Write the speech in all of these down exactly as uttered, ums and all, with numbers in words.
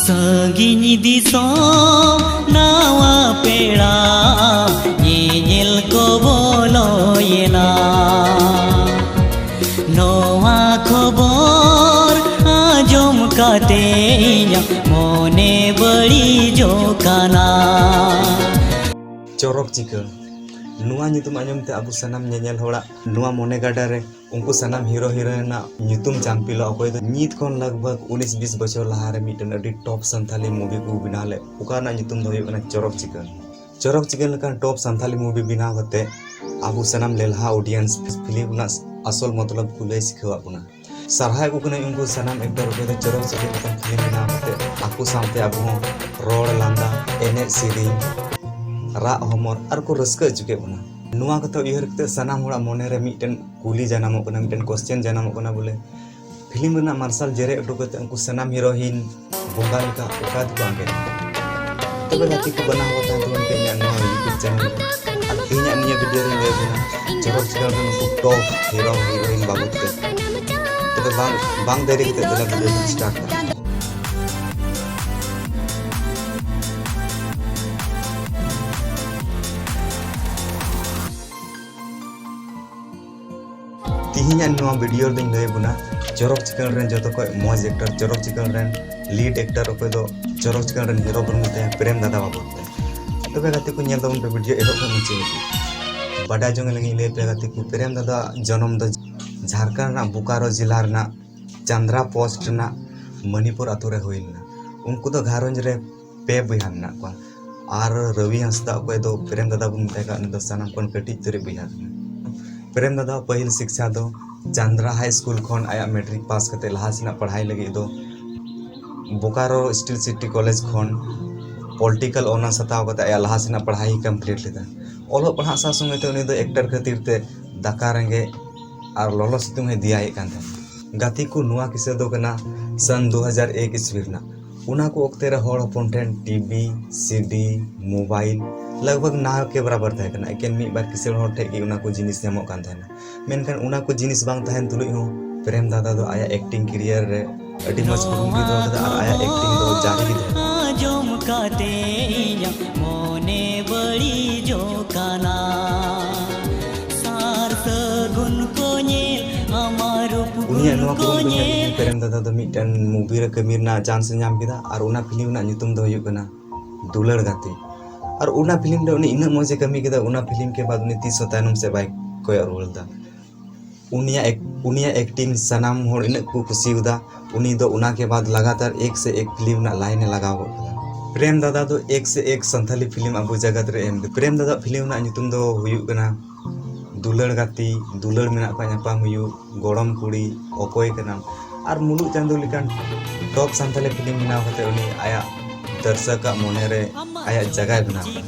ᱥᱟᱺᱜᱤᱧ ᱫᱤᱥᱚᱢ ᱱᱟᱣᱟ ᱯᱮᱲᱟ ᱧᱮᱧᱮᱞ ᱠᱚ ᱵᱚᱞᱚᱭᱮᱱᱟ᱾ ᱱᱚᱣᱟ ᱠᱷᱚᱵᱚᱨ ᱟᱸᱡᱚᱢ ᱠᱟᱛᱮ ᱤᱧᱟᱹᱜ ᱢᱚᱱᱮ ᱵᱟᱹᱲᱤᱡᱚᱜ ᱠᱟᱱᱟ᱾ ᱪᱚᱨᱚᱠ ᱪᱤᱠᱟᱹᱲ᱾ ᱱᱚᱣᱟ ᱧᱩᱛᱩᱢ ᱟᱸᱡᱚᱢ ᱛᱮ ᱟᱵᱚ ᱥᱟᱱᱟᱢ ᱧᱮᱧᱮᱞ ᱦᱚᱲᱟᱜ ᱱᱚᱣᱟ ᱢᱚᱱᱮ ᱜᱟᱰᱟ ᱨᱮ ᱩᱱᱠᱩ ᱥᱟᱱᱟᱢ ᱦᱤᱨᱳ ᱦᱤᱨᱳᱭᱤᱱᱟᱜ ᱧᱩᱛᱩᱢ ᱪᱟᱢᱯᱤᱞᱚᱜ, ᱚᱠᱚᱭ ᱫᱚ ᱱᱤᱛ ᱠᱷᱚᱱ ᱞᱟᱜᱽ ᱵᱷᱟᱜᱽ ᱩᱱᱤᱥ ᱵᱤᱥ ᱵᱚᱪᱷᱚᱨ ᱞᱟᱦᱟ ᱨᱮ ᱢᱤᱫᱴᱮᱱ ᱟᱹᱰᱤ ᱴᱚᱯ ᱥᱟᱱᱛᱷᱟᱞᱤ ᱢᱩᱵᱷᱤ ᱠᱚ ᱵᱮᱱᱟᱣ ᱞᱮᱫ, ᱚᱠᱟ ᱨᱮᱱᱟᱜ ᱧᱩᱛᱩᱢ ᱫᱚ ᱦᱩᱭᱩᱜ ᱠᱟᱱᱟ ᱪᱚᱨᱚᱠ ᱪᱤᱠᱟᱹᱲ᱾ ᱪᱚᱨᱚᱠ ᱪᱤᱠᱟᱹᱲ ᱞᱮᱠᱟᱱ ᱴᱚᱯ ᱥᱟᱱᱛᱷᱟᱞᱤ ᱢᱩᱵᱷᱤ ᱵᱮᱱᱟᱣ ᱠᱟᱛᱮ ᱟᱵᱚ ᱥᱟᱱᱟᱢ ᱞᱮᱞᱦᱟ ᱚᱰᱤᱭᱮᱱᱥ ᱯᱷᱤᱞᱢ ᱨᱮᱱᱟᱜ ᱟᱥᱚᱞ ᱢᱚᱛᱞᱚᱵ ᱠᱚ ᱞᱟᱹᱭ ᱥᱤᱠᱷᱟᱹᱣᱟᱫ ᱵᱚᱱᱟ᱾ ᱥᱟᱨᱦᱟᱣ ᱠᱚ ᱠᱟᱹᱱᱟᱹᱧ ᱩᱱᱠᱩ ᱥᱟᱱᱟᱢ ᱮᱠᱴᱚᱨ ᱠᱚ ᱫᱚ ᱪᱚᱨᱚᱠ ᱪᱤᱠᱟᱹᱲ ᱞᱮᱠᱟᱱ ᱯᱷᱤᱞᱢ ᱵᱮᱱᱟᱣ ᱠᱟᱛᱮ ᱟᱠᱚ ᱥᱟᱶᱛᱮ ᱟᱵᱚ ᱦᱚᱸ ᱨᱚᱲ ᱞᱟᱸᱫᱟ, ᱮᱱᱮᱡ ᱥᱮᱨᱮᱧ, ᱨᱟᱜ ᱦᱚᱢᱚᱨ ᱟᱨ ᱠᱚ ᱨᱟᱹᱥᱠᱟᱹ ᱦᱚᱪᱚ ᱠᱮᱫ ᱵᱚᱱᱟ᱾ ᱱᱚᱣᱟ ᱠᱟᱛᱷᱟ ᱩᱭᱦᱟᱹᱨ ᱠᱟᱛᱮ ᱥᱟᱱᱟᱢ ᱦᱚᱲᱟᱜ ᱢᱚᱱᱮ ᱨᱮ ᱢᱤᱫᱴᱮᱱ ᱠᱩᱞᱤ ᱡᱟᱱᱟᱢᱚᱜ ᱠᱟᱱᱟ, ᱢᱤᱫᱴᱮᱱ ᱠᱚᱥᱪᱮᱱ ᱡᱟᱱᱟᱢᱚᱜ ᱠᱟᱱᱟ ᱵᱚᱞᱮ, ᱯᱷᱤᱞᱢ ᱨᱮᱱᱟᱜ ᱢᱟᱨᱥᱟᱞ ᱡᱮᱨᱮᱫ ᱦᱚᱴᱚ ᱠᱟᱛᱮ ᱩᱱᱠᱩ ᱥᱟᱱᱟᱢ ᱦᱤᱨᱳᱭᱤᱱ ᱵᱚᱸᱜᱟ ᱞᱮᱠᱟ ᱚᱠᱟ ᱛᱮᱠᱚ ᱟᱸᱜᱮᱱ? ᱛᱚᱵᱮ ᱜᱟᱛᱮ ᱠᱚ, ᱵᱮᱱᱟᱣ ᱦᱚᱸ ᱛᱟᱦᱮᱱ ᱛᱟᱵᱚᱱ ᱯᱮ ᱤᱧᱟᱹᱜ ᱱᱚᱣᱟ YouTube ᱪᱮᱱᱮᱞ ᱨᱮ᱾ ᱟᱨ ᱛᱮᱦᱮᱧᱟᱜ ᱱᱤᱭᱟᱹ ᱵᱷᱤᱰᱤᱭᱳ ᱨᱮᱧ ᱞᱟᱹᱭ ᱟᱵᱚᱱᱟ ᱪᱚᱨᱚᱠ ᱪᱤᱠᱟᱹᱲ ᱨᱮᱱ ᱩᱱᱠᱩ ᱴᱚᱯ ᱦᱤᱨᱳ ᱦᱤᱨᱳᱭᱤᱱ ᱵᱟᱵᱚᱫ ᱛᱮ᱾ ᱛᱚᱵᱮ ᱵᱟᱝ, ᱵᱟᱝ ᱫᱮᱨᱤ ᱠᱟᱛᱮ ᱫᱮᱞᱟ ᱵᱷᱤᱰᱤᱭᱳ ᱵᱚᱱ ᱥᱴᱟᱨᱴ ᱠᱟᱜᱼᱟ᱾ ᱛᱤᱦᱤᱧᱟᱜ ᱱᱚᱣᱟ ᱵᱷᱤᱰᱤᱭᱳ ᱨᱮᱫᱚᱧ ᱞᱟᱹᱭ ᱟᱵᱚᱱᱟ ᱪᱚᱨᱚᱠ ᱪᱤᱠᱟᱹᱲ ᱨᱮᱱ ᱡᱚᱛᱚ ᱠᱷᱚᱱ ᱢᱚᱡᱽ ᱮᱠᱴᱚᱨ, ᱪᱚᱨᱚᱠ ᱪᱤᱠᱟᱹᱲ ᱨᱮᱱ ᱞᱤᱰ ᱮᱠᱴᱚᱨ, ᱚᱠᱚᱭ ᱫᱚ ᱪᱚᱨᱚᱠ ᱪᱤᱠᱟᱹᱲ ᱨᱮᱱ ᱦᱤᱨᱳ ᱵᱚᱱ ᱢᱮᱛᱟᱭᱟ, ᱯᱨᱮᱢ ᱫᱟᱫᱟ ᱵᱟᱵᱚᱫ ᱛᱮ᱾ ᱛᱚᱵᱮ ᱜᱟᱛᱮ ᱠᱚ, ᱧᱮᱞ ᱛᱟᱵᱚᱱ ᱯᱮ ᱵᱷᱤᱰᱤᱭᱳ ᱮᱦᱚᱵ ᱠᱷᱚᱱ ᱢᱩᱪᱟᱹᱫ ᱦᱟᱹᱵᱤᱡ᱾ ᱵᱟᱰᱟᱭ ᱡᱚᱝ ᱞᱟᱹᱜᱤᱫ ᱤᱧ ᱞᱟᱹᱭ ᱟᱯᱮᱭᱟ ᱜᱟᱛᱮ ᱠᱚ, ᱯᱨᱮᱢ ᱫᱟᱫᱟ ᱡᱚᱱᱚᱢ ᱫᱚ ᱡᱷᱟᱲᱠᱷᱚᱸᱰ ᱨᱮᱱᱟᱜ ᱵᱳᱠᱟᱨᱳ ᱡᱮᱞᱟ ᱨᱮᱱᱟᱜ ᱪᱟᱸᱫᱽᱨᱟ ᱯᱳᱥᱴ ᱨᱮᱱᱟᱜ ᱢᱚᱱᱤᱯᱩᱨ ᱟᱛᱳ ᱨᱮ ᱦᱩᱭ ᱞᱮᱱᱟ᱾ ᱩᱱᱠᱩ ᱫᱚ ᱜᱷᱟᱨᱚᱸᱡᱽ ᱨᱮ ᱯᱮ ᱵᱚᱭᱦᱟ ᱢᱮᱱᱟᱜ ᱠᱚᱣᱟ᱾ ᱟᱨ ᱨᱚᱵᱤ ᱦᱟᱸᱥᱫᱟ, ᱚᱠᱚᱭ ᱫᱚ ᱯᱨᱮᱢ ᱫᱟᱫᱟ ᱵᱚᱱ ᱢᱮᱛᱟᱭ ᱠᱟᱱ, ᱩᱱᱤ ᱫᱚ ᱥᱟᱱᱟᱢ ᱠᱷᱚᱱ ᱠᱟᱹᱴᱤᱡ ᱩᱛᱟᱹᱨᱤᱡ ᱵᱚᱭᱦᱟ ᱠᱟᱱᱟᱭ᱾ ᱯᱨᱮᱢ ᱫᱟᱫᱟᱣᱟᱜ ᱯᱟᱹᱦᱤᱞ ᱥᱤᱠᱪᱷᱟ ᱫᱚ ᱪᱟᱸᱫᱽᱨᱟ ᱦᱟᱭ ᱥᱠᱩᱞ ᱠᱷᱚᱱ ᱟᱭᱟᱜ ᱢᱮᱴᱨᱤᱠ ᱯᱟᱥ ᱠᱟᱛᱮ ᱞᱟᱦᱟ ᱥᱮᱱᱟᱜ ᱯᱟᱲᱦᱟᱭ ᱞᱟᱹᱜᱤᱫ ᱫᱚ ᱵᱳᱠᱟᱨᱳ ᱥᱴᱤᱞ ᱥᱤᱴᱤ ᱠᱚᱞᱮᱡᱽ ᱠᱷᱚᱱ ᱯᱚᱞᱤᱴᱤᱠᱟᱞ ᱚᱱᱟᱨᱥ ᱦᱟᱛᱟᱣ ᱠᱟᱛᱮ ᱟᱭᱟᱜ ᱞᱟᱦᱟ ᱥᱮᱱᱟᱜ ᱯᱟᱲᱦᱟᱭ ᱮ ᱠᱚᱢᱯᱞᱤᱴ ᱞᱮᱫᱟ᱾ ᱚᱞᱚᱜ ᱯᱟᱲᱦᱟᱜ ᱥᱟᱶ ᱥᱚᱸᱜᱮ ᱛᱮ ᱩᱱᱤ ᱫᱚ ᱮᱠᱴᱟᱨ ᱠᱷᱟᱹᱛᱤᱨ ᱛᱮ ᱫᱟᱠᱟ ᱨᱮᱸᱜᱮᱡ ᱟᱨ ᱞᱚᱞᱚ ᱥᱤᱛᱩᱝ ᱮ ᱫᱮᱭᱟᱭᱮᱫ ᱠᱟᱱ ᱛᱟᱦᱮᱸᱱᱟ᱾ ᱜᱟᱛᱮ ᱠᱚ, ᱱᱚᱣᱟ ᱠᱤᱥᱟᱹ ᱫᱚ ᱠᱟᱱᱟ ᱥᱟᱱ ᱫᱩ ᱦᱟᱡᱟᱨ ᱮᱠ ᱤᱥᱣᱤ ᱨᱮᱱᱟᱜ᱾ ᱚᱱᱟ ᱠᱚ ᱚᱠᱛᱮ ᱨᱮ ᱦᱚᱲ ᱦᱚᱯᱚᱱ ᱴᱷᱮᱱ ᱴᱤᱵᱷᱤ, ᱥᱤᱰᱤ, ᱢᱳᱵᱟᱭᱤᱞ ᱞᱟᱜᱽ ᱵᱷᱟᱜᱽ ᱱᱟ ᱠᱮ ᱵᱟᱨᱟᱵᱟᱨ ᱛᱟᱦᱮᱸ ᱠᱟᱱᱟ᱾ ᱮᱠᱮᱱ ᱢᱤᱫ ᱵᱟᱨ ᱠᱤᱥᱟᱹᱬ ᱦᱚᱲ ᱴᱷᱮᱱ ᱜᱮ ᱚᱱᱟ ᱠᱚ ᱡᱤᱱᱤᱥ ᱧᱟᱢᱚᱜ ᱠᱟᱱ ᱛᱟᱦᱮᱸᱱᱟ᱾ ᱢᱮᱱᱠᱷᱟᱱ ᱚᱱᱟ ᱠᱚ ᱡᱤᱱᱤᱥ ᱵᱟᱝ ᱛᱟᱦᱮᱱ ᱛᱩᱞᱩᱡ ᱦᱚᱸ ᱯᱨᱮᱢ ᱫᱟᱫᱟ ᱫᱚ ᱟᱭᱟᱜ ᱮᱠᱴᱤᱝ ᱠᱮᱨᱤᱭᱟᱨ ᱨᱮ ᱟᱹᱰᱤ ᱢᱚᱡᱽ ᱠᱩᱨᱩᱢᱩᱴᱩᱭ ᱫᱚᱦᱚ ᱠᱟᱫᱟ ᱟᱨ ᱟᱭᱟᱜ ᱮᱠᱴᱤᱝ ᱫᱚ ᱡᱟᱹᱨᱤ ᱜᱮ ᱫᱚᱦᱚ ᱠᱟᱫᱟ᱾ ᱟᱸᱡᱚᱢ ᱠᱟᱛᱮ ᱤᱧᱟᱹᱜ ᱢᱚᱱᱮ ᱵᱟᱹᱲᱤᱡᱚᱜ ᱠᱟᱱᱟ᱾ ᱥᱟᱨ ᱥᱟᱹᱜᱩᱱ ᱠᱚ ᱧᱮᱞ ᱟᱢᱟᱜ ᱨᱩᱯ ᱩᱱᱤᱭᱟᱜ ᱜᱩᱱ ᱱᱚᱣᱟ ᱠᱚ ᱠᱩᱨᱩᱢᱩᱴᱩ ᱧᱮᱞ ᱧᱮᱞ ᱛᱮ ᱯᱨᱮᱢ ᱫᱟᱫᱟ ᱫᱚ ᱢᱤᱫᱴᱮᱱ ᱢᱩᱵᱷᱤ ᱨᱮ ᱠᱟᱹᱢᱤ ᱨᱮᱱᱟᱜ ᱪᱟᱱᱥ ᱮ ᱧᱟᱢ ᱠᱮᱫᱟ ᱟᱨ ᱚᱱᱟ ᱯᱷᱤᱞᱢ ᱨᱮᱱᱟᱜ ᱧᱩᱛᱩᱢ ᱫᱚ ᱦᱩᱭᱩᱜ ᱠᱟᱱᱟ ᱫᱩᱞᱟᱹᱲ ᱜᱟᱛᱮ᱾ ᱟᱨ ᱚᱱᱟ ᱯᱷᱤᱞᱢ ᱨᱮ ᱩᱱᱤ ᱤᱱᱟᱹᱜ ᱢᱚᱡᱽ ᱮ ᱠᱟᱹᱢᱤ ᱠᱮᱫᱟ, ᱚᱱᱟ ᱯᱷᱤᱞᱢ ᱠᱮ ᱵᱟᱫ ᱩᱱᱤ ᱛᱤᱥ ᱦᱚᱸ ᱛᱟᱭᱱᱚᱢ ᱥᱮᱫ ᱵᱟᱭ ᱠᱚᱭᱚᱜ ᱨᱩᱣᱟᱹᱲ ᱞᱮᱫᱟ᱾ ᱩᱱᱤᱭᱟᱜ ᱮᱠ- ᱩᱱᱤᱭᱟᱜ ᱮᱠᱴᱤᱝ ᱥᱟᱱᱟᱢ ᱦᱚᱲ ᱤᱱᱟᱹᱜ ᱠᱚ ᱠᱩᱥᱤᱭᱟᱫᱟ, ᱩᱱᱤ ᱫᱚ ᱚᱱᱟ ᱠᱮ ᱵᱟᱫ ᱞᱟᱜᱟᱛᱟᱨ ᱮᱠ ᱥᱮ ᱮᱠ ᱯᱷᱤᱞᱢ ᱨᱮᱱᱟᱜ ᱞᱟᱭᱤᱱ ᱮ ᱞᱟᱜᱟᱣ ᱜᱚᱫ ᱠᱮᱫᱟ᱾ ᱯᱨᱮᱢ ᱫᱟᱫᱟ ᱫᱚ ᱮᱠ ᱥᱮ ᱮᱠ ᱥᱟᱱᱛᱷᱟᱞᱤ ᱯᱷᱤᱞᱢ ᱟᱵᱚ ᱡᱟᱜᱟᱛ ᱨᱮ ᱮᱢ ᱠᱮᱫᱟ᱾ ᱯᱨᱮᱢ ᱫᱟᱫᱟ ᱯᱷᱤᱞᱢ ᱨᱮᱱᱟᱜ ᱧᱩᱛᱩᱢ ᱫᱚ ᱦᱩᱭᱩᱜ ᱠᱟᱱᱟ ᱫᱩᱞᱟᱹᱲ ᱜᱟᱛᱮ, ᱫᱩᱞᱟᱹᱲ ᱢᱮᱱᱟᱜ ᱠᱷᱟᱱ ᱧᱟᱯᱟᱢ ᱦᱩᱭᱩᱜ, ᱜᱚᱲᱚᱢ ᱠᱩᱲᱤ, ᱚᱠᱚᱭ ᱠᱟᱱᱟᱢ ᱟᱨ ᱢᱩᱞᱩᱜ ᱪᱟᱸᱫᱚ ᱞᱮᱠᱟᱱ ᱴᱚᱯ ᱥᱟᱱᱛᱟᱞᱤ ᱯᱷᱤᱞᱢ ᱵᱮᱱᱟᱣ ᱠᱟᱛᱮ ᱩᱱᱤ ᱟᱭᱟᱜ ᱫᱚᱨᱥᱚᱠᱟᱜ ᱢᱚᱱᱮᱨᱮ ᱟᱭᱟᱜ ᱡᱟᱭᱜᱟᱭ ᱵᱮᱱᱟᱣ ᱠᱟᱫᱟ᱾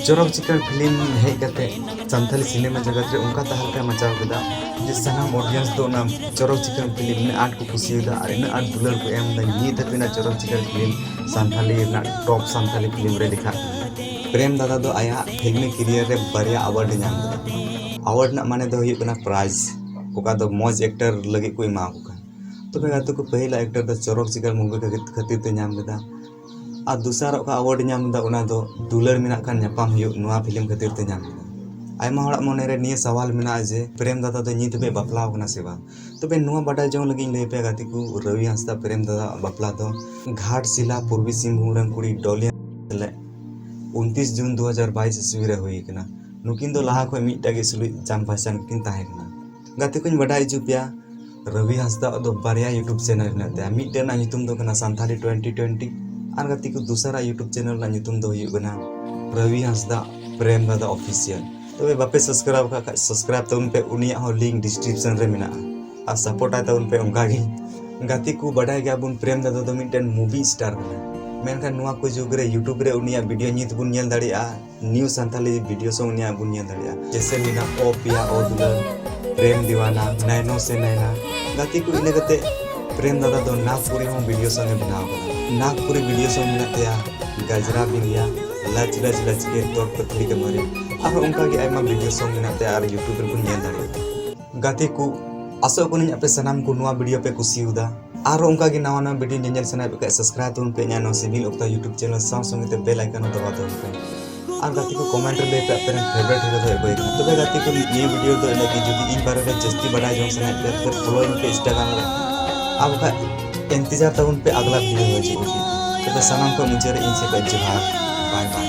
ᱪᱚᱨᱚᱠ ᱪᱤᱠᱟᱹᱲ ᱯᱷᱤᱞᱢ ᱦᱮᱡ ᱠᱟᱛᱮ ᱥᱟᱱᱛᱟᱞᱤ ᱥᱤᱱᱮᱢᱟ ᱡᱚᱜᱚᱛ ᱨᱮ ᱚᱱᱠᱟ ᱛᱟᱦᱞᱠᱟ ᱢᱟᱪᱟᱣ ᱠᱮᱫᱟ ᱡᱮ ᱥᱟᱱᱟᱢ ᱚᱰᱤᱭᱮᱱᱥ ᱫᱚ ᱚᱱᱟ ᱪᱚᱨᱚᱠ ᱪᱤᱠᱟᱹᱲ ᱯᱷᱤᱞᱢ ᱤᱱᱟᱹᱜ ᱟᱸᱴ ᱠᱚ ᱠᱩᱥᱤᱭᱟᱫᱟ ᱟᱨ ᱤᱱᱟᱹᱜ ᱟᱸᱴ ᱫᱩᱞᱟᱹᱲ ᱠᱚ ᱮᱢ ᱮᱫᱟ᱾ ᱱᱤᱛ ᱫᱷᱟᱹᱵᱤᱡ ᱚᱱᱟ ᱪᱚᱨᱚᱠ ᱪᱤᱠᱟᱹᱲ ᱯᱷᱤᱞᱢ ᱥᱟᱱᱛᱟᱞᱤ ᱨᱮᱱᱟᱜ ᱴᱚᱯ ᱥᱟᱱᱛᱟᱞᱤ ᱯᱷᱤᱞᱢ ᱨᱮ ᱞᱮᱠᱷᱟᱜ ᱠᱟᱱᱟ᱾ ᱯᱨᱮᱢ ᱫᱟᱫᱟ ᱫᱚ ᱟᱭᱟᱜ ᱯᱷᱤᱞᱢᱤ ᱠᱮᱨᱤᱭᱟᱨ ᱨᱮ ᱵᱟᱨᱭᱟ ᱟᱣᱟᱨᱰ ᱮ ᱧᱟᱢ ᱠᱮᱫᱟ᱾ ᱟᱣᱟᱨᱰ ᱨᱮᱱᱟᱜ ᱢᱟᱱᱮ ᱫᱚ ᱦᱩᱭᱩᱜ ᱠᱟᱱᱟ ᱯᱨᱟᱭᱤᱡᱽ, ᱚᱠᱟ ᱫᱚ ᱢᱚᱡᱽ ᱮᱠᱴᱟᱨ ᱞᱟᱹᱜᱤᱫ ᱠᱚ ᱮᱢᱟ ᱠᱚ ᱠᱟᱱ᱾ ᱛᱚᱵᱮ ᱜᱟᱛᱮ ᱠᱚ, ᱯᱟᱹᱦᱤᱞᱟ ᱮᱠᱴᱟᱨ ᱫᱚ ᱪᱚᱨᱚᱠ ᱪᱤᱠᱟᱹᱲ ᱢᱩᱵᱷᱤ ᱠᱷᱟᱹᱛᱤᱨ ᱛᱮ ᱧᱟᱢ ᱞᱮᱫᱟ ᱟᱨ ᱫᱚᱥᱟᱨ ᱚᱠᱟ ᱟᱣᱟᱨᱰ ᱧᱟᱢ ᱞᱮᱫᱟ, ᱚᱱᱟ ᱫᱚ ᱫᱩᱞᱟᱹᱲ ᱢᱮᱱᱟᱜ ᱠᱷᱟᱱ ᱧᱟᱯᱟᱢ ᱦᱩᱭᱩᱜ ᱱᱚᱣᱟ ᱯᱷᱤᱞᱢ ᱠᱷᱟᱹᱛᱤᱨ ᱛᱮ ᱧᱟᱢ ᱞᱮᱫᱟ᱾ ᱟᱭᱢᱟ ᱦᱚᱲᱟᱜ ᱢᱚᱱᱮᱨᱮ ᱱᱤᱭᱟᱹ ᱥᱟᱣᱟᱞ ᱢᱮᱱᱟᱜᱼᱟ ᱡᱮ ᱯᱨᱮᱢ ᱫᱟᱫᱟ ᱫᱚ ᱱᱤᱛ ᱦᱟᱹᱵᱤᱡ ᱵᱟᱯᱞᱟ ᱟᱠᱟᱱᱟ ᱥᱮ ᱵᱟᱝ? ᱛᱚᱵᱮ ᱱᱚᱣᱟ ᱵᱟᱰᱟᱭ ᱡᱚᱝ ᱞᱟᱹᱜᱤᱫ ᱤᱧ ᱞᱟᱹᱭ ᱟᱯᱮᱭᱟ ᱜᱟᱛᱮ ᱠᱚ, ᱨᱚᱵᱤ ᱦᱟᱸᱥᱫᱟ ᱯᱨᱮᱢ ᱫᱟᱫᱟ ᱟᱜ ᱵᱟᱯᱞᱟ ᱫᱚ ᱜᱷᱟᱴᱥᱤᱞᱟ ᱯᱩᱨᱵᱤ ᱥᱤᱝᱵᱷᱩᱢ ᱨᱮᱱ ᱠᱩᱲᱤ ᱰᱚᱞᱤᱭᱟ ᱥᱟᱞᱟᱜ ᱩᱱᱛᱤᱥ ᱡᱩᱱ ᱫᱩ ᱦᱟᱡᱟᱨ ᱵᱟᱭᱤᱥ ᱤᱥᱣᱤ ᱨᱮ ᱦᱩᱭ ᱟᱠᱟᱱᱟ᱾ ᱱᱩᱠᱤᱱ ᱫᱚ ᱞᱟᱦᱟ ᱠᱷᱚᱱ ᱢᱤᱫᱴᱟᱜ ᱜᱮ ᱥᱩᱞᱩᱡ ᱪᱟᱢ ᱯᱟᱦᱪᱟᱱ ᱠᱤᱱ ᱛᱟᱦᱮᱸ ᱠᱟᱱᱟ᱾ ᱜᱟᱛᱮ ᱠᱚᱧ ᱵᱟᱰᱟᱭ ᱦᱚᱪᱚ ᱯᱮᱭᱟ, ᱨᱚᱵᱤ ᱦᱟᱸᱥᱫᱟ ᱫᱚ ᱵᱟᱨᱭᱟ YouTube ᱪᱮᱱᱮᱞ ᱢᱮᱱᱟᱜ ᱛᱟᱭᱟ᱾ ᱢᱤᱫᱴᱮᱱ ᱨᱮᱱᱟᱜ ᱧᱩᱛᱩᱢ ᱫᱚ ᱠᱟᱱᱟ ᱥᱟᱱᱛᱷᱟᱞᱤ ᱴᱩᱭᱮᱱᱴᱤ ᱴᱩᱭᱮᱱᱴᱤ ᱟᱨ ᱜᱟᱛᱮ ᱠᱚ ᱫᱚᱥᱟᱨᱟᱜ YouTube ᱪᱮᱱᱮᱞ ᱨᱮᱱᱟᱜ ᱧᱩᱛᱩᱢ ᱫᱚ ᱦᱩᱭᱩᱜ ᱠᱟᱱᱟ ᱨᱚᱵᱤ ᱦᱟᱸᱥᱫᱟ ᱯᱨᱮᱢ ᱫᱟᱫᱟ ᱚᱯᱷᱤᱥᱤᱭᱟᱞ᱾ ᱛᱚᱵᱮ ᱵᱟᱯᱮ ᱥᱟᱵᱥᱠᱨᱟᱭᱤᱵ ᱟᱠᱟᱫ ᱠᱷᱟᱡ ᱥᱟᱵᱥᱠᱨᱟᱭᱤᱵ ᱛᱟᱵᱚᱱ ᱯᱮ, ᱩᱱᱤᱭᱟᱜ ᱦᱚᱸ ᱞᱤᱝᱠ ᱰᱤᱥᱠᱨᱤᱯᱥᱚᱱ ᱨᱮ ᱢᱮᱱᱟᱜᱼᱟ᱾ ᱟᱨ ᱥᱟᱯᱳᱨᱴ ᱟᱭ ᱛᱟᱵᱚᱱ ᱯᱮ ᱚᱱᱠᱟ ᱜᱮ᱾ ᱜᱟᱛᱮ ᱠᱚ, ᱵᱟᱰᱟᱭ ᱜᱮᱭᱟ ᱵᱚᱱ ᱯᱨᱮᱢ ᱫᱟᱫᱟ ᱫᱚ ᱢᱤᱫᱴᱮᱱ ᱢᱩᱵᱷᱤ ᱥᱴᱟᱨ ᱠᱟᱱᱟᱭ, ᱢᱮᱱᱠᱷᱟᱱ ᱱᱚᱣᱟ ᱠᱚ ᱡᱩᱜᱽ ᱨᱮ YouTube ᱨᱮ ᱩᱱᱤᱭᱟᱜ ᱵᱷᱤᱰᱤᱭᱳ ᱱᱤᱛ ᱵᱚᱱ ᱧᱮᱞ ᱫᱟᱲᱮᱭᱟᱜᱼᱟ᱾ ᱱᱤᱭᱩ ᱥᱟᱱᱛᱷᱟᱞᱤ ᱵᱷᱤᱰᱤᱭᱳ ᱥᱚᱝ ᱩᱱᱤᱭᱟᱜ ᱵᱚᱱ ᱧᱮᱞ ᱫᱟᱲᱮᱭᱟᱜᱼᱟ, ᱡᱮᱭᱥᱮ ᱢᱮᱱᱟᱜ ᱳ ᱯᱤᱭᱟ ᱳ ᱫᱩᱞᱟᱹᱱ, ᱯᱨᱮᱢ ᱫᱤᱣᱟᱱᱟ, ᱱᱟᱭᱱᱚ ᱥᱮ ᱱᱟᱭᱱᱟ᱾ ᱜᱟᱛᱮ ᱠᱚ, ᱤᱱᱟᱹ ᱠᱟᱛᱮ ᱯᱨᱮᱢ ᱫᱟᱫᱟ ᱫᱚ ᱱᱟᱜᱽᱯᱩᱨᱤ ᱦᱚᱸ ᱵᱷᱤᱰᱤᱭᱳ ᱥᱚᱝ ᱮ ᱵᱮᱱᱟᱣ ᱠᱟᱫᱟ᱾ ᱱᱟᱜᱽᱯᱩᱨᱤ ᱵᱷᱤᱰᱤᱭᱳ ᱥᱚᱝ ᱢᱮᱱᱟᱜ ᱛᱟᱭᱟ ᱜᱟᱡᱽᱨᱟ ᱵᱤᱱᱫᱤᱭᱟ, ᱞᱟᱪ ᱞᱟᱪ ᱞᱟᱪᱠᱮ, ᱛᱚᱨ ᱯᱟᱛᱞᱤ ᱠᱟᱢᱟᱨᱤ, ᱟᱨᱦᱚᱸ ᱚᱱᱠᱟ ᱜᱮ ᱟᱭᱢᱟ ᱵᱷᱤᱰᱤᱭᱳ ᱥᱚᱝ ᱢᱮᱱᱟᱜ ᱛᱟᱭᱟ ᱟᱨ YouTube ᱨᱮᱵᱚᱱ ᱧᱮᱞ ᱫᱟᱲᱮᱭᱟᱜᱼᱟ᱾ ᱜᱟᱛᱮ ᱠᱚ, ᱟᱥᱚᱜ ᱠᱟᱹᱱᱟᱹᱧ ᱟᱯᱮ ᱥᱟᱱᱟᱢ ᱠᱚ ᱱᱚᱣᱟ video ᱯᱮ ᱠᱩᱥᱤᱭᱟᱫᱟ᱾ ᱟᱨᱦᱚᱸ ᱚᱱᱠᱟ ᱜᱮ ᱱᱟᱣᱟ ᱱᱟᱣᱟ video ᱧᱮᱧᱮᱞ ᱥᱟᱱᱟᱭᱮᱫ ᱯᱮ ᱠᱷᱟᱡ subscribe ᱛᱟᱵᱚᱱ ᱯᱮ ᱤᱧᱟᱹᱜ ᱱᱚᱣᱟ ᱥᱤᱵᱤᱞ ᱚᱠᱛᱟ YouTube channel, ᱥᱟᱶ ᱥᱚᱸᱜᱮ ᱛᱮ bell icon ᱦᱚᱸ ᱫᱟᱵᱟᱣ ᱛᱟᱵᱚᱱ ᱯᱮ᱾ ᱟᱨ ᱜᱟᱛᱮ ᱠᱚ comment ᱨᱮ ᱞᱟᱹᱭ ᱯᱮ ᱟᱯᱮ ᱨᱮᱱ favourite hero ᱫᱚ ᱚᱠᱚᱭ ᱠᱟᱱᱟ᱾ ᱛᱚᱵᱮ ᱜᱟᱛᱮ ᱠᱚ ᱱᱤᱭᱟᱹ video ᱫᱚ ᱤᱱᱟᱹᱜ ᱜᱮ᱾ ᱡᱩᱫᱤ ᱤᱧ ᱵᱟᱨᱮ ᱨᱮ ᱡᱟᱹᱥᱛᱤ ᱵᱟᱰᱟᱭ ᱡᱚᱝ ᱥᱟᱱᱟᱭᱮᱫ ᱯᱮᱭᱟ ᱛᱚᱵᱮ follow ᱤᱧ ᱯᱮ Instagram ᱨᱮ᱾ ᱟᱨ ᱵᱟᱠᱷᱟᱡ ᱤᱱᱛᱮᱡᱟᱨ ᱛᱟᱵᱚᱱ ᱯᱮ ᱟᱜᱽᱞᱟ video ᱦᱤᱡᱩᱜ ᱞᱟᱹᱜᱤᱫ᱾ ᱛᱚᱵᱮ ᱥᱟᱱᱟᱢ ᱠᱚ ᱢᱩᱪᱟᱹᱫ ᱨᱮ ᱤᱧ ᱥᱮᱫ ᱠᱷᱚᱱ ᱡᱚᱦᱟᱨ᱾ Bye bye.